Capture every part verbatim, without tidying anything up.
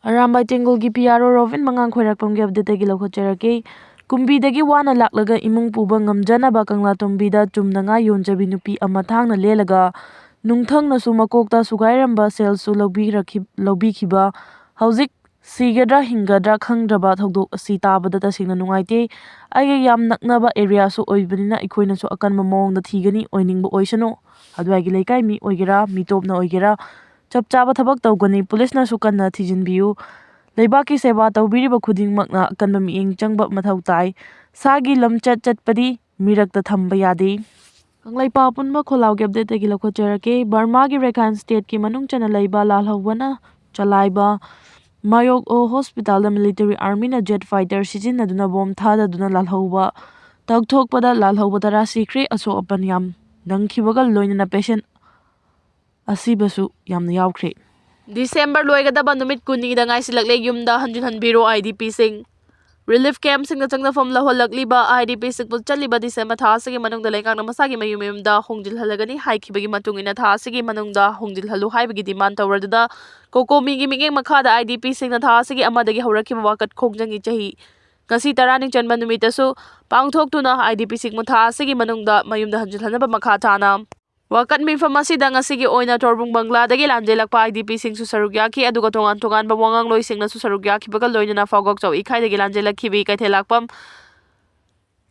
ꯑꯔꯥꯝꯕꯥꯏ ꯇꯦꯡꯒꯣꯜꯒꯤ P R O Robin ꯃꯉꯥꯡ ꯈꯣꯏꯔꯥꯛꯄꯝꯒꯤ ꯑꯞꯗꯦꯠꯇꯒꯤ ꯂꯧꯈꯠꯆꯔꯛꯀꯦ꯫ ꯀꯨꯝꯕꯤꯗꯒꯤ ꯋꯥꯅ ꯂꯥꯛꯂꯒ ꯏꯃꯨꯡ ꯄꯨꯕ ꯉꯝꯖꯅꯕ ꯀꯪꯂꯥꯇꯣꯝꯕꯤꯗ ꯆꯨꯝꯅ ꯉꯥ ꯌꯣꯟꯖꯕꯤ ꯅꯨꯄꯤ ꯑꯃ ꯊꯥꯡꯅ ꯂꯦꯜꯂꯒ ꯅꯨꯡꯊꯪꯅꯁꯨ ꯃꯀꯣꯛꯇ ꯁꯨꯒꯥꯏꯔꯝꯕ ꯁꯦꯜꯁꯨ ꯂꯧꯕꯤꯔꯛꯈꯤ-, ꯂꯧꯕꯤꯈꯤꯕ꯫ ꯍꯧꯖꯤꯛ ꯁꯤꯒꯗ꯭ꯔꯥ ꯍꯤꯡꯒꯗ꯭ꯔꯥ ꯈꯪꯗ꯭ꯔꯕ ꯊꯧꯗꯣꯛ ꯑꯁꯤ ꯇꯥꯕꯗ ꯇꯁꯦꯡꯅ ꯅꯨꯡꯉꯥꯏꯇꯦ꯫ ꯑꯩꯒ ꯌꯥꯝ ꯅꯛꯅꯕ ꯑꯦꯔꯤꯌꯥꯁꯨ ꯑꯣꯏꯕꯅꯤꯅ ꯑꯩꯈꯣꯏꯅꯁꯨ ꯑꯀꯟꯕ ꯃꯑꯣꯡꯗ ꯊꯤꯒꯅꯤ, ꯑꯣꯏꯅꯤꯡꯕ ꯑꯣꯏꯁꯅꯨ꯫ ꯑꯗꯨꯋꯥꯏꯒꯤ ꯂꯩꯀꯥꯏ ꯃꯤ ꯑꯣꯏꯒꯦꯔꯥ, ꯃꯤꯇꯣꯞꯅ ꯑꯣꯏꯒꯦꯔꯥ, ꯆꯞ ꯆꯥꯕ ꯊꯕꯛ ꯇꯧꯒꯅꯤ꯫ ꯄꯨꯂꯤꯁꯅꯁꯨ ꯀꯟꯅ ꯊꯤꯖꯤꯟꯕꯤꯌꯨ꯫ ꯂꯩꯕꯥꯛꯀꯤ ꯁꯦꯕꯥ ꯇꯧꯕꯤꯔꯤꯕ ꯈꯨꯗꯤꯡꯃꯛꯅ ꯑꯀꯟꯕ ꯃꯤꯠꯌꯦꯡ ꯆꯪꯕ ꯃꯊꯧ ꯇꯥꯏ꯫ ꯁꯥꯒꯤ ꯂꯝꯆꯠ ꯆꯠꯄꯗꯤ ꯃꯤꯔꯛꯇ ꯊꯝꯕ ꯌꯥꯗꯦ꯫ ꯀꯪꯂꯩꯄꯥꯛ ꯑꯄꯨꯟꯕ ꯈꯣꯜꯂꯥꯎꯒꯤ ꯑꯞꯗꯦꯠꯇꯒꯤ ꯂꯧꯈꯠꯆꯔꯛꯀꯦ꯫ ꯕꯔꯃꯥꯒꯤ ꯔꯦꯈꯥꯏꯟ ꯁ꯭ꯇꯦꯠꯀꯤ ꯃꯅꯨꯡ ꯆꯟꯅ ꯂꯩꯕ ꯂꯥꯜꯍꯧꯕꯅ ꯆꯂꯥꯏꯕ ꯃꯥꯌꯣꯛ ꯑꯣ ꯍꯣꯁꯄꯤꯇꯥꯜꯗ ꯃꯤꯂꯤꯇꯔꯤ ꯑꯥꯔꯃꯤꯅ ꯖꯦꯠ ꯐꯥꯏꯇꯔ ꯁꯤꯖꯤꯟꯅꯗꯨꯅ ꯕꯣꯝ ꯊꯥꯗꯗꯨꯅ ꯂꯥꯜꯍꯧꯕ ꯇꯧꯊꯣꯛꯄꯗ ꯂꯥꯜꯍꯧꯕ ꯇꯔꯥ ꯁꯤꯈ꯭ꯔꯦ, ꯑꯁꯣꯛ ꯑꯄꯟ ꯌꯥꯝ ꯅꯪꯈꯤꯕꯒ ꯂꯣꯏꯅꯅ ꯄꯦꯁꯦꯟ ꯑꯁꯤꯕꯁꯨ ꯌꯥꯝꯅ ꯌꯥꯎꯈ꯭ꯔꯦ꯫ ꯗꯤꯁꯦꯝꯕꯔ ꯂꯣꯏꯒꯗꯕ ꯅꯨꯃꯤꯠ ꯀꯨꯟꯅꯤꯗ ꯉꯥꯏꯁꯤꯜꯂꯛꯂꯦ, ꯌꯨꯝꯗ ꯍꯟꯖꯤꯟꯍꯟꯕꯤꯔꯣ I D ꯄꯤꯁꯤꯡ꯫ Relief ꯀꯦꯝꯞꯁꯤꯡꯗ ꯆꯪꯅꯐꯝ ꯂꯧꯍꯜꯂꯛꯂꯤꯕ I D ꯄꯤꯁꯤꯡꯕꯨ ꯆꯠꯂꯤꯕ ꯗꯤꯁꯦꯝꯕꯔ ꯊꯥ ꯑꯁꯤꯒꯤ ꯃꯅꯨꯡꯗ ꯂꯩꯉꯥꯛꯅ ꯃꯁꯥꯒꯤ ꯃꯌꯨꯝ ꯃꯌꯨꯝꯗ ꯍꯣꯡꯖꯤꯜꯍꯜꯂꯒꯅꯤ ꯍꯥꯏꯈꯤꯕꯒꯤ ꯃꯇꯨꯡ ꯏꯟꯅ ꯊꯥ ꯑꯁꯤꯒꯤ ꯃꯅꯨꯡꯗ ꯍꯣꯡꯖꯤꯜꯍꯜꯂꯨ ꯍꯥꯏꯕꯒꯤ ꯗꯤꯃꯥꯟ ꯇꯧꯔꯗꯨꯅ ꯀꯣꯀꯣꯃꯤꯒꯤ ꯃꯤꯠꯌꯦꯡ ꯃꯈꯥꯗ ꯑꯥꯏ ꯗꯤ ꯄꯤꯁꯤꯡꯅ ꯊꯥ ꯑꯁꯤꯒꯤ ꯑꯃꯗꯒꯤ ꯍꯧꯔꯛꯈꯤꯕ ꯋꯥꯀꯠ ꯈꯣꯡꯖꯪꯒꯤ ꯆꯍꯤ ꯉꯁꯤ ꯇꯔꯥꯅꯤ ꯆꯟꯕ ꯅꯨꯃꯤꯠꯇꯁꯨ ꯄꯥꯡꯊꯣꯛꯇꯨꯅ ꯑꯥꯏ ꯗꯤ ꯄꯤꯁꯤꯡꯕꯨ ꯊꯥ ꯑꯁꯤꯒꯤ ꯃꯅꯨꯡꯗ ꯃꯌꯨꯝꯗ ꯍꯟꯖꯤꯜꯍꯟꯅꯕ ꯃꯈꯥ ꯇꯥꯅ ꯋꯥꯀꯠ ꯃꯤꯐꯝ ꯑꯁꯤꯗ ꯉꯁꯤꯒꯤ ꯑꯣꯏꯅ ꯇꯣꯔꯕꯨꯡ ꯕꯪꯒ꯭ꯂꯥꯗꯒꯤ ꯂꯥꯟꯖꯦꯜꯂꯛꯄ ꯑꯥꯏ ꯗꯤ ꯄꯤꯁꯤꯡꯁꯨ ꯁꯔꯨꯛ ꯌꯥꯈꯤ, ꯑꯗꯨꯒ ꯇꯣꯉꯥꯟ ꯇꯣꯉꯥꯟꯕ ꯋꯥꯉꯥꯡꯂꯣꯏꯁꯤꯡꯅꯁꯨ ꯁꯔꯨꯛ ꯌꯥꯈꯤꯕꯒ ꯂꯣꯏꯅꯅ ꯐꯥꯎꯒꯣꯛꯆꯧ ꯏꯈꯥꯏꯗꯒꯤ ꯂꯥꯟꯖꯦꯜꯂꯛꯈꯤꯕꯤ ꯀꯩꯊꯦꯜ ꯂꯥꯛꯄꯝ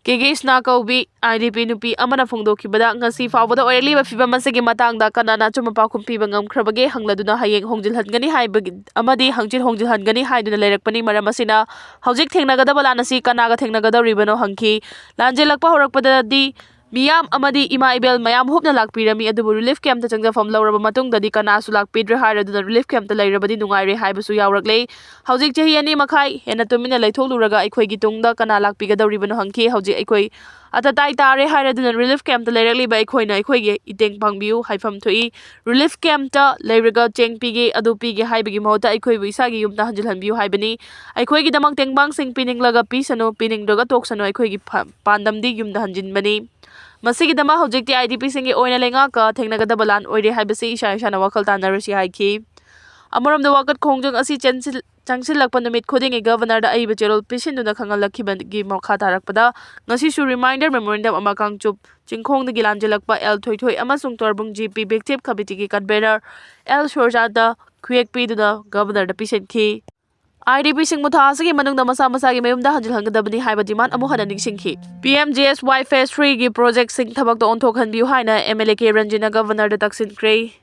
ꯀꯦꯒꯦꯁꯅꯥ ꯀꯧꯕꯤ ꯑꯥꯏ ꯗꯤ ꯄꯤ ꯅꯨꯄꯤ ꯑꯃꯅ ꯐꯣꯡꯗꯣꯛꯈꯤꯕꯗ ꯉꯁꯤ ꯐꯥꯎꯕꯗ ꯑꯣꯏꯔꯛꯂꯤꯕ ꯐꯤꯕꯝ ꯑꯁꯤꯒꯤ ꯃꯇꯥꯡꯗ ꯀꯅꯥꯅ ꯑꯆꯨꯝꯕ ꯄꯥꯎꯈꯨꯝ ꯄꯤꯕ ꯉꯝꯈ꯭ꯔꯕꯒꯦ ꯍꯪꯂꯗꯨꯅ ꯍꯌꯦꯡ ꯍꯣꯡꯖꯤꯜꯍꯟꯒꯅꯤ ꯍꯥꯏꯕꯒꯤ ꯑꯃꯗꯤ ꯍꯪꯆꯤꯠ ꯍꯣꯡꯖꯤꯜꯍꯟꯒꯅꯤ ꯍꯥꯏꯗꯨꯅ ꯂꯩꯔꯛꯄꯅꯤ꯫ ꯃꯔꯝ ꯑꯁꯤꯅ ꯍꯧꯖꯤꯛ ꯊꯦꯡꯅꯒꯗꯕ ꯂꯥꯟ ꯑꯁꯤ ꯀꯅꯥꯒ ꯊꯦꯡꯅꯒꯗꯧꯔꯤꯕꯅꯣ ꯍꯪꯈꯤ꯫ ꯂꯥꯟꯖꯦꯜꯂꯛꯄ ꯍꯧꯔꯛꯄꯗꯗꯤ ꯃꯤꯌꯥꯝ ꯑꯃꯗꯤ ꯏꯃꯥ ꯏꯕꯦꯜ ꯃꯌꯥꯝ ꯍꯨꯞꯅ ꯂꯥꯛꯄꯤꯔꯝꯃꯤ, ꯑꯗꯨꯕꯨ ꯔꯤꯂꯤꯐ ꯀꯦꯝꯞꯇ ꯆꯪꯖꯐꯝ ꯂꯧꯔꯕ ꯃꯇꯨꯡꯗꯗꯤ ꯀꯅꯥꯁꯨ ꯂꯥꯛꯄꯤꯗ꯭ꯔꯦ ꯍꯥꯏꯔꯗꯨꯅ ꯔꯤꯂꯤꯐ ꯀꯦꯝꯞꯇ ꯂꯩꯔꯕꯗꯤ ꯅꯨꯡꯉꯥꯏꯔꯦ ꯍꯥꯏꯕꯁꯨ ꯌꯥꯎꯔꯛꯂꯦ꯫ ꯍꯧꯖꯤꯛ ꯆꯍꯤ ꯑꯅꯤ ꯃꯈꯥꯏ ꯍꯦꯟꯅ ꯇꯨꯃꯤꯟꯅ ꯂꯩꯊꯣꯛꯂꯨꯔꯒ ꯑꯩꯈꯣꯏꯒꯤ ꯇꯨꯡꯗ ꯀꯅꯥ ꯂꯥꯛꯄꯤꯒꯗꯧꯔꯤꯕꯅꯣ ꯍꯪꯈꯤ꯫ ꯍꯧꯖꯤꯛ ꯑꯩꯈꯣꯏ ꯑꯇꯇꯥꯏ ꯇꯥꯔꯦ ꯍꯥꯏꯔꯗꯨꯅ ꯔꯤꯂꯤꯐ ꯀꯦꯝꯞꯇ ꯂꯩꯔꯛꯂꯤꯕ ꯑꯩꯈꯣꯏꯅ ꯑꯩꯈꯣꯏꯒꯤ ꯏꯇꯦꯡ ꯄꯥꯡꯕꯤꯌꯨ ꯍꯥꯏꯐꯝ ꯊꯣꯛꯏ꯫ ꯔꯤꯂꯤꯐ ꯀꯦꯝꯞꯇ ꯂꯩꯔꯒ ꯆꯦꯡ ꯄꯤꯒꯦ, ꯑꯗꯨ ꯄꯤꯒꯦ ꯍꯥꯏꯕꯒꯤ ꯃꯍꯨꯠꯇ ꯑꯩꯈꯣꯏꯕꯨ ꯏꯁꯥꯒꯤ ꯌꯨꯝꯗ ꯍꯟꯖꯤꯜꯍꯟꯕꯤꯌꯨ ꯍꯥꯏꯕꯅꯤ꯫ ꯑꯩꯈꯣꯏꯒꯤꯗꯃꯛ ꯇꯦꯡꯕꯥꯡꯁꯤꯡ ꯄꯤꯅꯤꯡꯂꯒ ꯄꯤꯁꯅꯨ, ꯄꯤꯅꯤꯡꯗ꯭ꯔꯒ ꯇꯣꯛꯁꯅꯨ, ꯑꯩꯈꯣꯏꯒꯤ ꯐ-, ꯄꯥꯟꯗꯝꯗꯤ ꯌꯨꯝꯗ ꯍꯟꯖꯤꯟꯕꯅꯤ꯫ ꯃꯁꯤꯒꯤꯗꯃꯛ ꯍꯧꯖꯤꯛꯇꯤ ꯑꯥꯏ ꯗꯤ ꯄꯤꯁꯤꯡꯒꯤ ꯑꯣꯏꯅ ꯂꯩꯉꯥꯛꯀ ꯊꯦꯡꯅꯒꯗꯕ ꯂꯥꯟ ꯑꯣꯏꯔꯦ ꯍꯥꯏꯕꯁꯤ ꯏꯁꯥ ꯏꯁꯥꯅ ꯋꯥꯈꯜ ꯇꯥꯟꯅꯔꯁꯤ ꯍꯥꯏꯈꯤ꯫ ꯑꯃꯔꯣꯝꯗ, ꯋꯥꯀꯠ ꯈꯣꯡꯖꯪ ꯑꯁꯤ ꯆꯦꯟꯁꯤꯜ-, ꯆꯪꯁꯤꯜꯂꯛꯄ ꯅꯨꯃꯤꯠ ꯈꯨꯗꯤꯡꯒꯤ Governorꯗ ꯑꯏꯕ ꯆꯦꯔꯣꯜ ꯄꯤꯁꯤꯟꯗꯨꯅ ꯈꯪꯍꯜꯂꯛꯈꯤꯕꯒꯤ ꯃꯈꯥ ꯇꯥꯔꯛꯄꯗ, ꯉꯁꯤꯁꯨ reminder memorandum ꯑꯃ ꯀꯥꯡꯆꯨꯞ ꯆꯤꯡꯈꯣꯡꯗꯒꯤ ꯂꯥꯟꯖꯦꯜꯂꯛꯄ ꯑꯦꯜ ꯊꯣꯏꯊꯣꯏ ꯑꯃꯁꯨꯡ ꯇꯣꯔꯕꯨꯡ G P Victim Committeeꯒꯤ convener ꯑꯦꯜ ꯁꯨꯔꯖꯥꯟꯗ ꯈꯨꯌꯦꯛ ꯄꯤꯗꯨꯅ Governorꯗ ꯄꯤꯁꯤꯟꯈꯤ꯫ IDPꯁꯤꯡꯕꯨ ꯊꯥ ꯑꯁꯤꯒꯤ ꯃꯅꯨꯡꯗ ꯃꯁꯥ ꯃꯁꯥꯒꯤ ꯃꯌꯨꯝꯗ ꯍꯟꯖꯤꯜꯍꯟꯒꯗꯕꯅꯤ ꯍꯥꯏꯕ demand ꯑꯃꯨꯛ ꯍꯟꯅ ꯅꯤꯡꯁꯤꯡꯈꯤ꯫ P M G S Y Phase threeꯒꯤ projectꯁꯤꯡ ꯊꯕꯛꯇ ꯑꯣꯟꯊꯣꯛꯍꯟꯕꯤꯌꯨ ꯍꯥꯏꯅ M L A ꯀꯦ ꯔꯟꯖꯤꯠꯅ Governorꯗ ꯇꯛꯁꯤꯟꯈ꯭ꯔꯦ꯫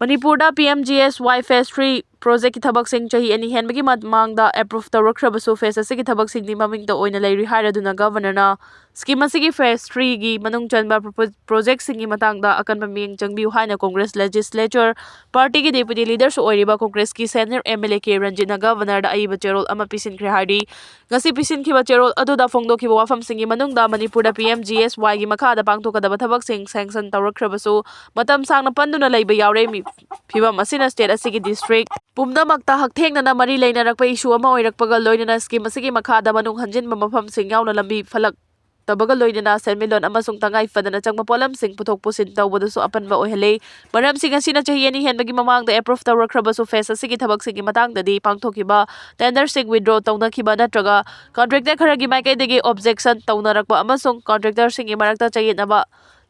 ꯃꯅꯤꯄꯨꯔꯗ P M G S Y Phase three projectꯀꯤ ꯊꯕꯛꯁꯤꯡ ꯆꯍꯤ ꯑꯅꯤ ꯍꯦꯟꯕꯒꯤ ꯃꯃꯥꯡꯗ approve ꯇꯧꯔꯛꯈ꯭ꯔꯕꯁꯨ, phase ꯑꯁꯤꯒꯤ ꯊꯕꯛꯁꯤꯡꯗꯤ ꯃꯃꯤꯡꯇ ꯑꯣꯏꯅ ꯂꯩꯔꯤ ꯍꯥꯏꯔꯗꯨꯅ Governorꯅ scheme ꯑꯁꯤꯒꯤ phase threeꯒꯤ ꯃꯅꯨꯡ ꯆꯟꯕ propo-, projectꯁꯤꯡꯒꯤ ꯃꯇꯥꯡꯗ ꯑꯀꯟꯕ ꯃꯤꯠꯌꯦꯡ ꯆꯪꯕꯤꯌꯨ ꯍꯥꯏꯅ Congress Legislature Partyꯒꯤ Deputy Leaderꯁꯨ ꯑꯣꯏꯔꯤꯕ Congressꯀꯤ senior M L A ꯀꯦ ꯔꯟꯖꯤꯠꯅ Governorꯗ ꯑꯏꯕ ꯆꯦꯔꯣꯜ ꯑꯃ ꯄꯤꯁꯤꯟꯈ꯭ꯔꯦ ꯍꯥꯏꯔꯤ꯫ ꯉꯁꯤ ꯄꯤꯁꯤꯟꯈꯤꯕ ꯆꯦꯔꯣꯜ ꯑꯗꯨꯗ ꯐꯣꯡꯗꯣꯛꯈꯤꯕ ꯋꯥꯐꯝꯁꯤꯡꯒꯤ ꯃꯅꯨꯡꯗ ꯃꯅꯤꯄꯨꯔꯗ P M G S Yꯒꯤ ꯃꯈꯥꯗ ꯄꯥꯡꯊꯣꯛꯀꯗꯕ ꯊꯕꯛꯁꯤꯡ sanction ꯇꯧꯔꯛꯈ꯭ꯔꯕꯁꯨ, ꯃꯇꯝ ꯁꯥꯡꯅ ꯄꯟꯗꯨꯅ ꯂꯩꯕ ꯌꯥꯎꯔꯦ꯫ ꯃꯤ-, ꯐꯤꯚꯝ ꯑꯁꯤꯅ state ꯑꯁꯤꯒꯤ district ꯄꯨꯝꯅꯃꯛꯇ ꯍꯛꯊꯦꯡꯅꯅ ꯃꯔꯤ ꯂꯩꯅꯔꯛꯄ issue ꯑꯃ ꯑꯣꯏꯔꯛꯄꯒ ꯂꯣꯏꯅꯅ scheme ꯑꯁꯤꯒꯤ ꯃꯈꯥꯗ ꯃꯅꯨꯡ ꯍꯟꯖꯤꯟꯕ ꯃꯐꯝꯁꯤꯡ ꯌꯥꯎꯅ ꯂꯝꯕꯤ ꯐꯠꯂꯛꯇꯕꯒ ꯂꯣꯏꯅꯅ ꯁꯦꯟꯃꯤꯠꯂꯣꯟ ꯑꯃꯁꯨꯡ ꯇꯉꯥꯏ ꯐꯗꯅ ꯆꯪꯕ ꯄꯣꯠꯂꯝꯁꯤꯡ ꯄꯨꯊꯣꯛ ꯄꯨꯁꯤꯟ ꯇꯧꯕꯗꯁꯨ ꯑꯄꯟꯕ ꯑꯣꯏꯍꯜꯂꯤ꯫ ꯃꯔꯝꯁꯤꯡ ꯑꯁꯤꯅ ꯆꯍꯤ ꯑꯅꯤ ꯍꯦꯟꯕꯒꯤ ꯃꯃꯥꯡꯗ approve ꯇꯧꯔꯛꯈ꯭ꯔꯕꯁꯨ, phase ꯑꯁꯤꯒꯤ ꯊꯕꯛꯁꯤꯡꯒꯤ ꯃꯇꯥꯡꯗꯗꯤ ꯄꯥꯡꯊꯣꯛꯈꯤꯕ tenderꯁꯤꯡ withdraw ꯇꯧꯅꯈꯤꯕ ꯅꯠꯇ꯭ꯔꯒ contractor ꯈꯔꯒꯤ ꯃꯥꯏꯀꯩꯗꯒꯤ objection ꯇꯧꯅꯔꯛꯄ ꯑꯃꯁꯨꯡ contractorꯁꯤꯡꯒꯤ ꯃꯔꯛꯇ ꯆꯌꯦꯠꯅꯕ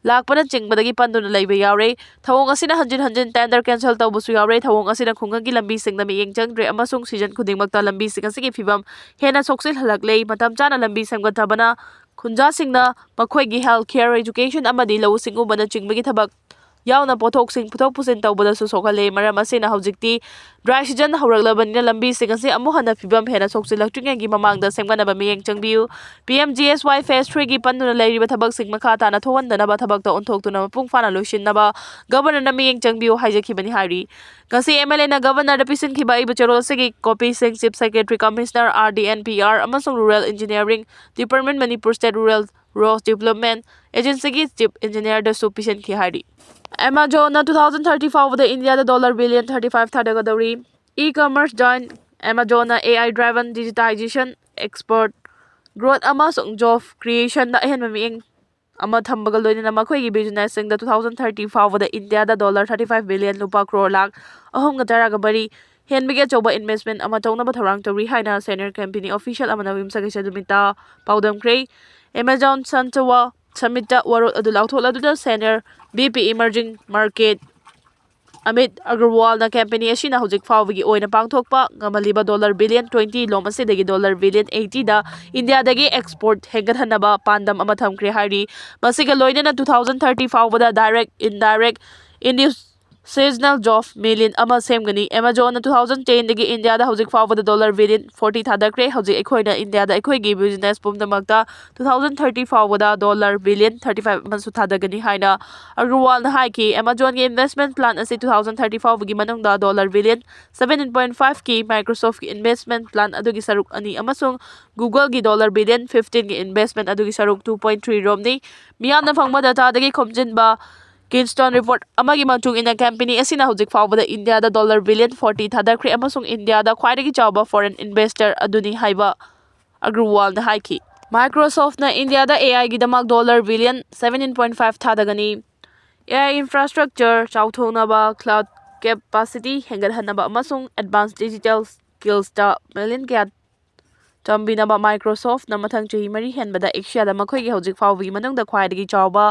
ꯂꯥꯛꯄꯅꯆꯤꯡꯕꯗꯒꯤ ꯄꯟꯗꯨꯅ ꯂꯩꯕ ꯌꯥꯎꯔꯦ꯫ ꯊꯧꯑꯣꯡ ꯑꯁꯤꯅ ꯍꯟꯖꯤꯟ ꯍꯟꯖꯤꯟ tender cancel ꯇꯧꯕꯁꯨ ꯌꯥꯎꯔꯦ꯫ ꯊꯧꯑꯣꯡ ꯑꯁꯤꯅ ꯈꯨꯡꯒꯪꯒꯤ ꯂꯝꯕꯤꯁꯤꯡꯗ ꯃꯤꯠꯌꯦꯡ ꯆꯪꯗ꯭ꯔꯦ ꯑꯃꯁꯨꯡ season ꯈꯨꯗꯤꯡꯃꯛꯇ ꯂꯝꯕꯤꯁꯤꯡ ꯑꯁꯤꯒꯤ ꯐꯤꯚꯝ ꯍꯦꯟꯅ ꯁꯣꯛꯆꯤꯜꯍꯜꯂꯛꯂꯦ꯫ ꯃꯇꯝ ꯆꯥꯅ ꯂꯝꯕꯤ ꯁꯦꯝꯒꯠꯇꯕꯅ ꯈꯨꯟꯖꯥꯁꯤꯡꯅ ꯃꯈꯣꯏꯒꯤ health care, education ꯑꯃꯗꯤ ꯂꯧꯎ ꯁꯤꯡꯎꯕꯅꯆꯤꯡꯕꯒꯤ ꯊꯕꯛ ꯌꯥꯎꯅ ꯄꯣꯠꯊꯣꯛꯁꯤꯡ ꯄꯨꯊꯣꯛ ꯄꯨꯁꯤꯟ ꯇꯧꯕꯗꯁꯨ ꯁꯣꯛꯍꯜꯂꯦ꯫ ꯃꯔꯝ ꯑꯁꯤꯅ ꯍꯧꯖꯤꯛꯇꯤ dry season ꯍꯧꯔꯛꯂꯕꯅꯤꯅ ꯂꯝꯕꯤꯁꯤꯡ ꯑꯁꯤ ꯑꯃꯨꯛ ꯍꯟꯅ ꯐꯤꯚꯝ ꯍꯦꯟꯅ ꯁꯣꯛꯆꯤꯜꯂꯛꯇ꯭ꯔꯤꯉꯩꯒꯤ ꯃꯃꯥꯡꯗ ꯁꯦꯝꯒꯠꯅꯕ ꯃꯤꯠꯌꯦꯡ ꯆꯪꯕꯤꯌꯨ꯫ P M G S Y Phase threeꯒꯤ ꯄꯟꯗꯨꯅ ꯂꯩꯔꯤꯕ ꯊꯕꯛꯁꯤꯡ ꯃꯈꯥ ꯇꯥꯅ ꯊꯣꯛꯍꯟꯗꯅꯕ ꯊꯕꯛꯇ ꯑꯣꯟꯊꯣꯛꯇꯨꯅ ꯃꯄꯨꯡ ꯐꯥꯅ ꯂꯣꯏꯁꯤꯟꯅꯕ Governorꯅ ꯃꯤꯠꯌꯦꯡ ꯆꯪꯕꯤꯌꯨ ꯍꯥꯏꯖꯈꯤꯕꯅꯤ ꯍꯥꯏꯔꯤ꯫ ꯉꯁꯤ M L Aꯅ Governorꯗ ꯄꯤꯁꯤꯟꯈꯤꯕ ꯑꯏꯕ ꯆꯦꯔꯣꯜ ꯑꯁꯤꯒꯤ copyꯁꯤꯡ Chief Secretary, Commissioner, R D N P R ꯑꯃꯁꯨꯡ Rural Engineering Department, Manipur State Rural Roads Development Agencyꯒꯤ Chief Engineerꯗꯁꯨ ꯄꯤꯁꯤꯟꯈꯤ ꯍꯥꯏꯔꯤ꯫ Amazonꯅ two thousand thirty ꯐꯥꯎꯕꯗ ꯏꯟꯗꯤꯌꯥꯗ dollar billion thirty five ꯊꯥꯗꯒꯗꯧꯔꯤ꯫ E-commerce giant Amazonꯅ A I driven digitization, export growth ꯑꯃꯁꯨꯡ job creationꯗ ꯑꯍꯦꯟꯕ ꯃꯤꯠꯌꯦꯡ ꯑꯃ ꯊꯝꯕꯒ ꯂꯣꯏꯅꯅ ꯃꯈꯣꯏꯒꯤ businessꯁꯤꯡꯗ two thousand thirty ꯐꯥꯎꯕꯗ ꯏꯟꯗꯤꯌꯥꯗ dollar thirty five billion, ꯂꯨꯄꯥ ꯀ꯭ꯔꯣꯔ ꯂꯥꯈ ꯑꯍꯨꯝꯒ ꯇꯔꯥꯒ ꯃꯔꯤ ꯍꯦꯟꯕꯒꯤ ꯑꯆꯧꯕ investment ꯑꯃ ꯇꯧꯅꯕ ꯊꯧꯔꯥꯡ ꯇꯧꯔꯤ ꯍꯥꯏꯅ senior company official ꯑꯃꯅ ꯌꯨꯝꯁꯀꯩꯁ ꯅꯨꯃꯤꯠꯇ ꯄꯥꯎꯗꯝꯈ꯭ꯔꯦ꯫ Amazon Shantawa Summitꯇ ꯋꯥꯔꯣꯜ ꯑꯗꯨ ꯂꯥꯎꯊꯣꯛꯂꯗꯨꯅ senior V P Emerging Market Amit Agarwalꯅ company ꯑꯁꯤꯅ ꯍꯧꯖꯤꯛ ꯐꯥꯎꯕꯒꯤ ꯑꯣꯏꯅ ꯄꯥꯡꯊꯣꯛꯄ ꯉꯝꯍꯜꯂꯤꯕ dollar billion twenty ꯂꯣꯝ ꯑꯁꯤꯗꯒꯤ dollar billion eightyꯗ ꯏꯟꯗꯤꯌꯥꯗꯒꯤ export ꯍꯦꯟꯒꯠꯍꯟꯅꯕ ꯄꯥꯟꯗꯝ ꯑꯃ ꯊꯝꯈ꯭ꯔꯦ ꯍꯥꯏꯔꯤ꯫ ꯃꯁꯤꯒ ꯂꯣꯏꯅꯅ two thousand thirty ꯐꯥꯎꯕꯗ direct, indirect, institutional job million ꯑꯃ ꯁꯦꯝꯒꯅꯤ꯫ Amazonꯅ two thousand tenꯗꯒꯤ ꯏꯟꯗꯤꯌꯥꯗ ꯍꯧꯖꯤꯛ ꯐꯥꯎꯕꯗ dollar billion forty ꯊꯥꯗꯈ꯭ꯔꯦ꯫ ꯍꯧꯖꯤꯛ ꯑꯩꯈꯣꯏꯅ ꯏꯟꯗꯤꯌꯥꯗ ꯑꯩꯈꯣꯏꯒꯤ business ꯄꯨꯝꯅꯃꯛꯇ two thousand thirty ꯐꯥꯎꯕꯗ dollar billion thirty five ꯑꯃꯁꯨ ꯊꯥꯗꯒꯅꯤ ꯍꯥꯏꯅ ꯑꯒ꯭ꯔꯋꯥꯜꯅ ꯍꯥꯏꯈꯤ꯫ Amazonꯒꯤ investment plan ꯑꯁꯤ two thousand thirty ꯐꯥꯎꯕꯒꯤ ꯃꯅꯨꯡꯗ dollar billion seventeen point fiveꯀꯤ Microsoftꯀꯤ investment plan ꯑꯗꯨꯒꯤ ꯁꯔꯨꯛ ꯑꯅꯤ ꯑꯃꯁꯨꯡ Googleꯒꯤ dollar billion fifteenꯒꯤ investment ꯑꯗꯨꯒꯤ ꯁꯔꯨꯛ two point three ꯔꯣꯝꯅꯤ꯫ ꯃꯤꯌꯥꯝꯅ ꯐꯪꯕ dataꯗꯒꯤ ꯈꯣꯝꯖꯤꯟꯕ Keystone report ꯑꯃꯒꯤ ꯃꯇꯨꯡ ꯏꯟꯅ company ꯑꯁꯤꯅ ꯍꯧꯖꯤꯛ ꯐꯥꯎꯕꯗ ꯏꯟꯗꯤꯌꯥꯗ dollar billion forty ꯊꯥꯗꯈ꯭ꯔꯦ ꯑꯃꯁꯨꯡ ꯏꯟꯗꯤꯌꯥꯗ ꯈ꯭ꯋꯥꯏꯗꯒꯤ ꯆꯥꯎꯕ foreign investor ꯑꯗꯨꯅꯤ ꯍꯥꯏꯕ ꯑꯒ꯭ꯔꯋꯥꯜꯅ ꯍꯥꯏꯈꯤ꯫ Microsoftꯅ ꯏꯟꯗꯤꯌꯥꯗ AIꯒꯤꯗꯃꯛ dollar billion seventeen point five ꯊꯥꯗꯒꯅꯤ꯫ AI infrastructure ꯆꯥꯎꯊꯣꯛꯅꯕ, cloud capacity ꯍꯦꯟꯒꯠꯍꯟꯅꯕ ꯑꯃꯁꯨꯡ advanced digital skillsꯇ million ꯀꯌꯥ ꯇꯝꯕꯤꯅꯕ Microsoftꯅ ꯃꯊꯪ ꯆꯍꯤ ꯃꯔꯤ ꯍꯦꯟꯕꯗ ꯑꯦꯁꯤꯌꯥꯗ ꯃꯈꯣꯏꯒꯤ ꯍꯧꯖꯤꯛ ꯐꯥꯎꯕꯒꯤ ꯃꯅꯨꯡꯗ ꯈ꯭ꯋꯥꯏꯗꯒꯤ ꯆꯥꯎꯕ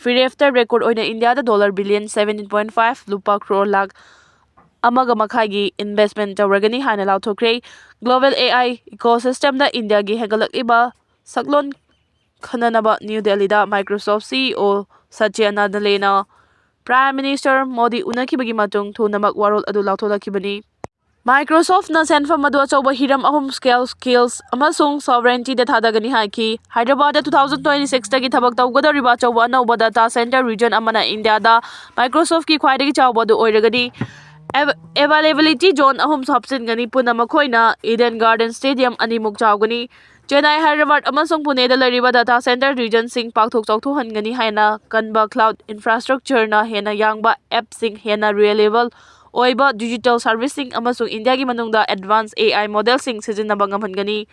ꯐꯤꯔꯦꯞꯇ record ꯑꯣꯏꯅ ꯏꯟꯗꯤꯌꯥꯗ dollar billion seventeen point five, ꯂꯨꯄꯥ ꯀ꯭ꯔꯣꯔ ꯂꯥꯈ ꯑꯃꯒ ꯃꯈꯥꯏꯒꯤ investment ꯇꯧꯔꯒꯅꯤ ꯍꯥꯏꯅ ꯂꯥꯎꯊꯣꯛꯈ꯭ꯔꯦ꯫ Global AI ecosystemꯗ ꯏꯟꯗꯤꯌꯥꯒꯤ ꯍꯦꯟꯒꯠꯂꯛꯂꯤꯕ ꯁꯛꯂꯣꯟ ꯈꯟꯅꯅꯕ ꯅ꯭ꯌꯨ ꯗꯦꯜꯂꯤꯗ Microsoft CEO Satya ꯅꯗꯦꯜꯂꯥꯅ Prime Minister Modi ꯎꯅꯈꯤꯕꯒꯤ ꯃꯇꯨꯡ ꯊꯨꯅꯃꯛ ꯋꯥꯔꯣꯜ ꯑꯗꯨ ꯂꯥꯎꯊꯣꯛꯂꯛꯈꯤꯕꯅꯤ꯫ Microsoftꯅ ꯁꯦꯟꯐꯝ ꯑꯗꯨ ꯑꯆꯧꯕ ꯍꯤꯔꯝ ꯑꯍꯨꯝ, scale, skills ꯑꯃꯁꯨꯡ sovereigntyꯗ ꯊꯥꯗꯒꯅꯤ ꯍꯥꯏꯈꯤ꯫ ꯍꯥꯏꯗ꯭ꯔꯕꯥꯗꯇ two thousand twenty sixꯇꯒꯤ ꯊꯕꯛ ꯇꯧꯒꯗꯧꯔꯤꯕ ꯑꯆꯧꯕ ꯑꯅꯧꯕ data center region ꯑꯃꯅ ꯏꯟꯗꯤꯌꯥꯗ Microsoftꯀꯤ ꯈ꯭ꯋꯥꯏꯗꯒꯤ ꯆꯥꯎꯕ ꯑꯗꯨ ꯑꯣꯏꯔꯒꯅꯤ꯫ Av-, availability zone ꯑꯍꯨꯝꯁꯨ ꯍꯥꯞꯆꯤꯟꯒꯅꯤ꯫ ꯄꯨꯟꯅ ꯃꯈꯣꯏꯅ Eden Garden Stadium ꯑꯅꯤꯃꯨꯛ ꯆꯥꯎꯒꯅꯤ꯫ ꯆꯦꯟꯅꯥꯏ, ꯍꯥꯏꯗ꯭ꯔꯕꯥꯗ ꯑꯃꯁꯨꯡ ꯄꯨꯅꯦꯗ ꯂꯩꯔꯤꯕ data center regionꯁꯤꯡ ꯄꯥꯛꯊꯣꯛ ꯆꯥꯎꯊꯣꯛꯍꯟꯒꯅꯤ ꯍꯥꯏꯅ ꯀꯟꯕ cloud infrastructureꯅ ꯍꯦꯟꯅ ꯌꯥꯡꯕ appꯁꯤꯡ, ꯍꯦꯟꯅ reliable ꯑꯣꯏꯕ digital serviceꯁꯤꯡ ꯑꯃꯁꯨꯡ ꯏꯟꯗꯤꯌꯥꯒꯤ ꯃꯅꯨꯡꯗ advanced AI modelꯁꯤꯡ ꯁꯤꯖꯤꯟꯅꯕ ꯉꯝꯍꯟꯒꯅꯤ꯫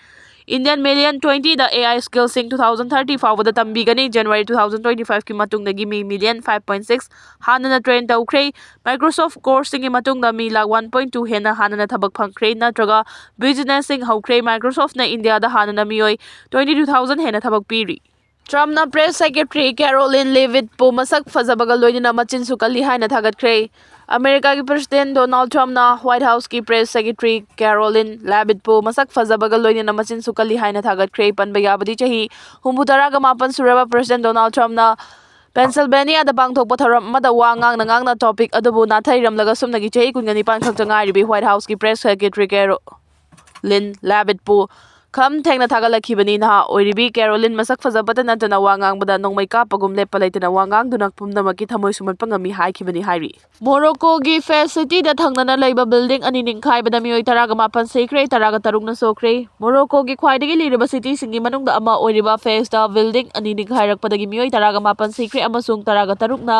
Indian million twentyꯗ AI skillꯁꯤꯡ two thousand thirty ꯐꯥꯎꯕꯗ ꯇꯝꯕꯤꯒꯅꯤ꯫ January two thousand twenty fiveꯀꯤ ꯃꯇꯨꯡꯗꯒꯤ ꯃꯤ million five point six ꯍꯥꯟꯅꯅ train ꯇꯧꯈ꯭ꯔꯦ꯫ Microsoft courseꯁꯤꯡꯒꯤ ꯃꯇꯨꯡꯗ ꯃꯤ ꯂꯥꯈ one point two ꯍꯦꯟꯅ ꯍꯥꯟꯅꯅ ꯊꯕꯛ ꯐꯪꯈ꯭ꯔꯦ ꯅꯠꯇ꯭ꯔꯒ businessꯁꯤꯡ ꯍꯧꯈ꯭ꯔꯦ꯫ Microsoftꯅ ꯏꯟꯗꯤꯌꯥꯗ ꯍꯥꯟꯅꯅ ꯃꯤꯑꯣꯏ twenty two thousand ꯍꯦꯟꯅ ꯊꯕꯛ ꯄꯤꯔꯤ꯫ Trumpꯅ press secretary Karoline Leavittꯄꯨ ꯃꯁꯛ ꯐꯖꯕꯒ ꯂꯣꯏꯅꯅ ꯃꯆꯤꯟꯁꯨ ꯀꯜꯂꯤ ꯍꯥꯏꯅ ꯊꯥꯒꯠꯈ꯭ꯔꯦ꯫ ꯑꯃꯦꯔꯤꯀꯥꯒꯤ President Donald Trumpꯅ White Houseꯀꯤ press secretary Karoline Leavittꯄꯨ ꯃꯁꯛ ꯐꯖꯕꯒ ꯂꯣꯏꯅꯅ ꯃꯆꯤꯟꯁꯨ ꯀꯜꯂꯤ ꯍꯥꯏꯅ ꯊꯥꯒꯠꯈ꯭ꯔꯦ꯫ ꯄꯟꯕ ꯌꯥꯕꯗꯤ, ꯆꯍꯤ ꯍꯨꯝꯐꯨ ꯇꯔꯥꯒ ꯃꯥꯄꯟ ꯁꯨꯔꯕ President Donald Trumpꯅ Pennsylvaniaꯗ ꯄꯥꯡꯊꯣꯛꯄ ꯊꯧꯔꯝ ꯑꯃꯗ ꯋꯥ ꯉꯥꯡꯅ ꯉꯥꯡꯅ topic ꯑꯗꯨꯕꯨ ꯅꯥꯊꯩꯔꯝꯂꯒ ꯁꯨꯞꯅꯒꯤ ꯆꯍꯤ ꯀꯨꯟꯒ ꯅꯤꯄꯥꯟ ꯈꯛꯇ ꯉꯥꯏꯔꯤꯕꯤ White Houseꯀꯤ press secretary Karoline Leavittꯄꯨ ꯈꯝ ꯊꯦꯡꯅ ꯊꯥꯒꯠꯂꯛꯈꯤꯕꯅꯤ꯫ ꯅꯍꯥ ꯑꯣꯏꯔꯤꯕꯤ Karoline ꯃꯁꯛ ꯐꯖꯕꯇ ꯅꯠꯇꯅ ꯋꯥ ꯉꯥꯡꯕꯗ ꯅꯣꯡꯃꯩ ꯀꯥꯞꯄꯒꯨꯝ ꯂꯦꯞꯄ ꯂꯩꯇꯅ ꯋꯥ ꯉꯥꯡꯗꯨꯅ ꯄꯨꯝꯅꯃꯛꯀꯤ ꯊꯃꯣꯏ ꯁꯨꯝꯍꯠꯄ ꯉꯝꯃꯤ ꯍꯥꯏꯈꯤꯕꯅꯤ ꯍꯥꯏꯔꯤ꯫ Moroccoꯒꯤ Fez cityꯗ ꯊꯪꯅꯅ ꯂꯩꯕ building ꯑꯅꯤ ꯅꯤꯡꯈꯥꯏꯕꯗ ꯃꯤꯑꯣꯏ ꯇꯔꯥꯒ ꯃꯥꯄꯟ ꯁꯤꯈ꯭ꯔꯦ, ꯇꯔꯥꯒ ꯇꯔꯨꯛꯅ ꯁꯣꯛꯈ꯭ꯔꯦ꯫ Moroccoꯒꯤ ꯈ꯭ꯋꯥꯏꯗꯒꯤ ꯂꯤꯔꯕ cityꯁꯤꯡꯒꯤ ꯃꯅꯨꯡꯗ ꯑꯃ ꯑꯣꯏꯔꯤꯕ Fezꯇ building ꯑꯅꯤ ꯅꯤꯡꯈꯥꯏꯔꯛꯄꯗꯒꯤ ꯃꯤꯑꯣꯏ ꯇꯔꯥꯒ ꯃꯥꯄꯟ ꯁꯤꯈ꯭ꯔꯦ ꯑꯃꯁꯨꯡ ꯇꯔꯥꯒ ꯇꯔꯨꯛꯅ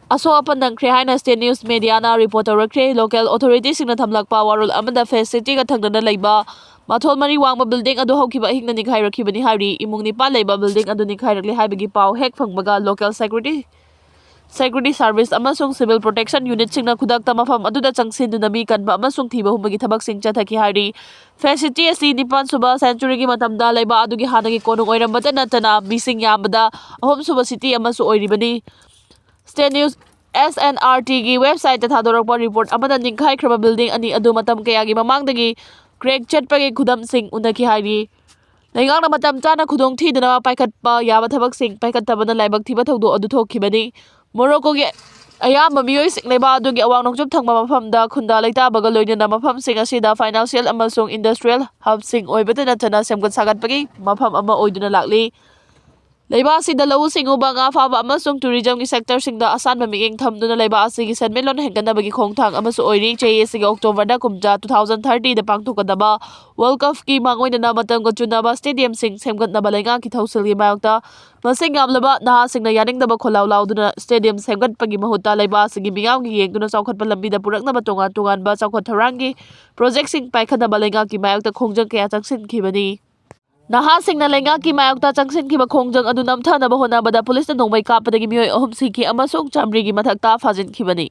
ꯑꯁꯣꯛ ꯑꯄꯟ ꯅꯪꯈ꯭ꯔꯦ ꯍꯥꯏꯅ state news mediaꯅ report ꯇꯧꯔꯛꯈ꯭ꯔꯦ꯫ Local authorityꯁꯤꯡꯅ ꯊꯝꯂꯛꯄ ꯋꯥꯔꯣꯜ ꯑꯃꯗ Fez cityꯒ ꯊꯪꯅꯅ ꯂꯩꯕ ꯃꯊꯣꯜ ꯃꯔꯤ ꯋꯥꯡꯕ building ꯑꯗꯨ ꯍꯧꯈꯤꯕ ꯑꯍꯤꯡꯗ ꯅꯤꯡꯈꯥꯏꯔꯛꯈꯤꯕꯅꯤ ꯍꯥꯏꯔꯤ꯫ ꯏꯃꯨꯡ ꯅꯤꯄꯥꯟ ꯂꯩꯕ building ꯑꯗꯨ ꯅꯤꯡꯈꯥꯏꯔꯛꯂꯦ ꯍꯥꯏꯕꯒꯤ ꯄꯥꯎ ꯍꯦꯛ ꯐꯪꯕꯒ local security, security service ꯑꯃꯁꯨꯡ civil protection unitꯁꯤꯡꯅ ꯈꯨꯗꯛꯇ ꯃꯐꯝ ꯑꯗꯨꯗ ꯆꯪꯁꯤꯟꯗꯨꯅ ꯃꯤ ꯀꯟꯕ ꯑꯃꯁꯨꯡ ꯊꯤꯕ ꯍꯨꯝꯕꯒꯤ ꯊꯕꯛꯁꯤꯡ ꯆꯠꯊꯈꯤ ꯍꯥꯏꯔꯤ꯫ Fez city ꯑꯁꯤ ꯅꯤꯄꯥꯟ ꯁꯨꯕ centuryꯒꯤ ꯃꯇꯝꯗ ꯂꯩꯕꯥꯛ ꯑꯗꯨꯒꯤ ꯍꯥꯟꯅꯒꯤ ꯀꯣꯅꯨꯡ ꯑꯣꯏꯔꯝꯕꯇ ꯅꯠꯇꯅ ꯃꯤꯁꯤꯡ ꯌꯥꯝꯕꯗ ꯑꯍꯨꯝ ꯁꯨꯕ city ꯑꯃꯁꯨ ꯑꯣꯏꯔꯤꯕꯅꯤ꯫ State news SNRTꯒꯤ websiteꯇ ꯊꯥꯗꯣꯔꯛꯄ report ꯑꯃꯗ ꯅꯤꯡꯈꯥꯏꯈ꯭ꯔꯕ building ꯑꯅꯤ ꯑꯗꯨ ꯃꯇꯝ ꯀꯌꯥꯒꯤ ꯃꯃꯥꯡꯗꯒꯤ crack ꯆꯠꯄꯒꯤ ꯈꯨꯗꯝꯁꯤꯡ ꯎꯅꯈꯤ ꯍꯥꯏꯔꯤ꯫ ꯂꯩꯉꯥꯛꯅ ꯃꯇꯝ ꯆꯥꯅ ꯈꯨꯗꯣꯡ ꯊꯤꯗꯅꯕ ꯄꯥꯏꯈꯠꯄ ꯌꯥꯕ ꯊꯕꯛꯁꯤꯡ ꯄꯥꯏꯈꯠꯇꯕꯅ ꯂꯥꯏꯕꯛ ꯊꯤꯕ ꯊꯧꯗꯣꯛ ꯑꯗꯨ ꯊꯣꯛꯈꯤꯕꯅꯤ꯫ Moroccoꯒꯤ ꯑꯌꯥꯝꯕ ꯃꯤꯑꯣꯏꯁꯤꯡ ꯂꯩꯕꯥꯛ ꯑꯗꯨꯒꯤ ꯑꯋꯥꯡ ꯅꯣꯡꯆꯨꯞ ꯊꯪꯕ ꯃꯐꯝꯗ ꯈꯨꯟꯗꯥ ꯂꯩꯇꯥꯕꯒ ꯂꯣꯏꯅꯅ ꯃꯐꯝꯁꯤꯡ ꯑꯁꯤꯗ financial ꯑꯃꯁꯨꯡ industrial hubꯁꯤꯡ ꯑꯣꯏꯕꯇ ꯅꯠꯇꯅ ꯁꯦꯝꯒꯠ ꯁꯥꯒꯠꯄꯒꯤ ꯃꯐꯝ ꯑꯃ ꯑꯣꯏꯗꯨꯅ ꯂꯥꯛꯂꯤ꯫ ꯂꯩꯕꯥꯛ ꯑꯁꯤꯗ ꯂꯧꯎ ꯁꯤꯡꯎꯕ, ꯉꯥ ꯐꯥꯕ ꯑꯃꯁꯨꯡ ꯇꯨꯔꯤꯖꯝꯒꯤ ꯁꯦꯛꯇꯔꯁꯤꯡꯗ ꯑꯁꯥꯟꯕ ꯃꯤꯠꯌꯦꯡ ꯊꯝꯗꯨꯅ ꯂꯩꯕꯥꯛ ꯑꯁꯤꯒꯤ ꯁꯦꯟꯃꯤꯠꯂꯣꯟ ꯍꯦꯟꯒꯠꯅꯕꯒꯤ ꯈꯣꯡꯊꯥꯡ ꯑꯃꯁꯨ ꯑꯣꯏꯔꯤ꯫ ꯆꯍꯤ ꯑꯁꯤꯒꯤ ꯑꯣꯛꯇꯣꯕꯔꯗ ꯀꯨꯝꯖꯥ ꯇꯨ ꯊꯥꯎꯖꯟ ꯊꯥꯔꯇꯤꯗ ꯄꯥꯡꯊꯣꯛꯀꯗꯕ ꯋꯥꯔꯜ ꯀꯞꯀꯤ ꯃꯥꯡꯑꯣꯏꯅꯅ ꯃꯇꯝꯒ ꯆꯨꯅꯕ ꯁ꯭ꯇꯦꯗꯤꯌꯝꯁꯤꯡ ꯁꯦꯝꯒꯠꯅꯕ ꯂꯩꯉꯥꯛꯀꯤ ꯊꯧꯁꯤꯜꯒꯤ ꯃꯥꯌꯣꯛꯇ ꯃꯁꯤꯡ ꯌꯥꯝꯂꯕ ꯅꯍꯥꯁꯤꯡꯅ ꯌꯥꯅꯤꯡꯗꯕ ꯈꯣꯜꯂꯥꯎ ꯂꯥꯎꯗꯨꯅ ꯁ꯭ꯇꯦꯗꯤꯌꯝ ꯁꯦꯝꯒꯠꯄꯒꯤ ꯃꯍꯨꯠꯇ ꯂꯩꯕꯥꯛ ꯑꯁꯤꯒꯤ ꯃꯤꯌꯥꯝꯒꯤ ꯌꯦꯡꯗꯨꯅ ꯆꯥꯎꯈꯠꯄ ꯂꯝꯕꯤꯗ ꯄꯨꯔꯛꯅꯕ ꯇꯣꯉꯥꯟ ꯇꯣꯉꯥꯟꯕ ꯆꯥꯎꯈꯠ ꯊꯧꯔꯥꯡꯒꯤ ꯄ꯭ꯔꯣꯖꯦꯛꯁꯤꯡ ꯄꯥꯏꯈꯠꯅꯕ ꯂꯩꯉꯥꯛꯀꯤ ꯃꯥꯌꯣꯛꯇ ꯈꯣꯡꯖꯪ ꯀꯌꯥ ꯆꯪꯁꯤꯟꯈꯤꯕꯅꯤ꯫ ꯅꯍꯥꯁꯤꯡꯅ ꯂꯩꯉꯥꯛꯀꯤ ꯃꯥꯌꯣꯛꯇ ꯆꯪꯁꯤꯟꯈꯤꯕ ꯈꯣꯡꯖꯪ ꯑꯗꯨ ꯅꯝꯊꯅꯕ ꯍꯣꯠꯅꯕꯗ ꯄꯨꯂꯤꯁꯅ ꯅꯣꯡꯃꯩ ꯀꯥꯞꯄꯗꯒꯤ ꯃꯤꯑꯣꯏ ꯑꯍꯨꯝ ꯁꯤꯈꯤ ꯑꯃꯁꯨꯡ ꯆꯥꯃꯔꯤꯒꯤ ꯃꯊꯛꯇ ꯐꯥꯖꯤꯟꯈꯤꯕꯅꯤ꯫